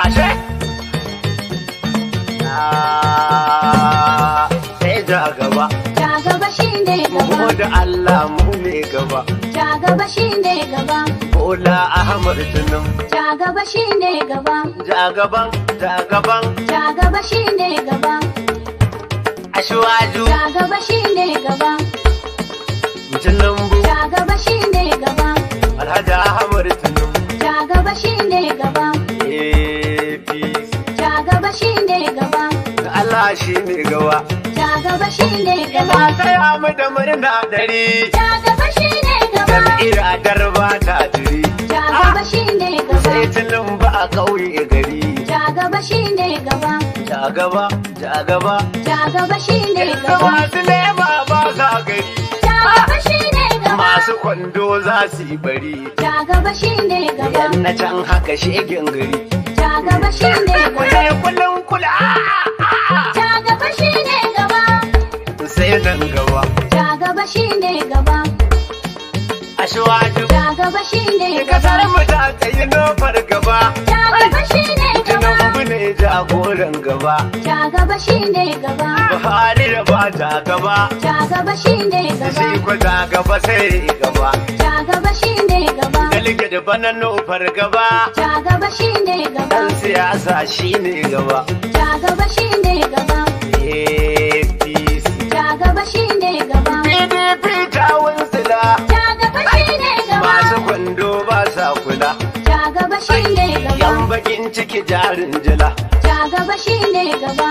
Ashe? Ah, sai ja gaba. Ja gaba shine Mu gaba. Da Allah mu ne gaba. Ja gaba shine gaba. Bola Ahmad Tinubu. Ja gaba shine gaba. Ja gaban, ja gaban. Ja gaba shine gaba. Asiwaju. Ja gaba shine gaba. Tinubu. Ja gaba shine gaba. Alhaji Ahmad Tinubu. Ja gaba shine gaba. APC. Ja gaba shine gaba. Allah shi ne gaba. Ja gaba shine Ina gaba. taya mu da murna dari. Ja gaba shine gaba. Jam'iyyar darba ta jiri. Ja gaba shine gaba. Sai Tinubu a ƙauye gari. Ja gaba shine gaba. Ja gaba, ja gaba. Ja gaba shine Yanzu gaba. masu lema ba sa gari. Ja gaba shine gaba. Masu kwando za su yi bari. Ja gaba shine gaba. Yan na can haka shegen gari. Ja gaba shine gaba. Kule kullum kula. Ja gaba shine gaba. Sai nan gaba. Ja gaba shine gaba. Asiwaju. Ja gaba shine gaba. Kasar mu ta tsayi nofar gaba. Ja gaba shine gaba. Tinubu ne jagoran gaba. Ja gaba shine gaba. Buhari da ba ta gaba. Ja gaba shine gaba. Shi ko ta gaba sai gaba. Ja gaba shine gaba. Delegate bana nofar gaba. Ja gaba shine gaba. Dan siyasa shine gaba. Ja gaba shine gaba. APC. Ja gaba shine gaba. PDP ta wuntsila. Ja gaba shine gaba. Masu kwando ba sa kula. Ja gaba shine gaba. Yan bakin ciki jarin jila. Ja gaba shine gaba.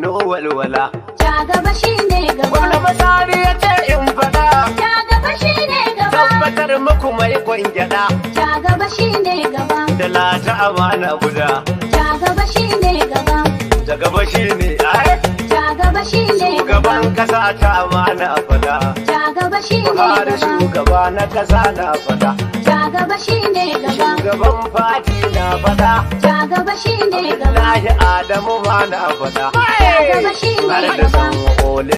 No walwala. Ja gaba shine gaba. Gwamna Masari ya ce in faɗa. Ja gaba shine gaba. Tabbatar muku mai kwangyada. Ja gaba shine gaba. Da lata amana guda. Ja gaba shine gaba. Da gaba shine ai. Ja gaba shine gaba. Shugaban kasa ta amana fada. Ja gaba shine Buhari gaba. shugaba na kasa na fada. Ja gaba shine gaba. Shugaban fati na fada. Ja gaba shine gaba. Abdullahi Adamu ma na fada. Ja gaba shine Har da gaba. san ole.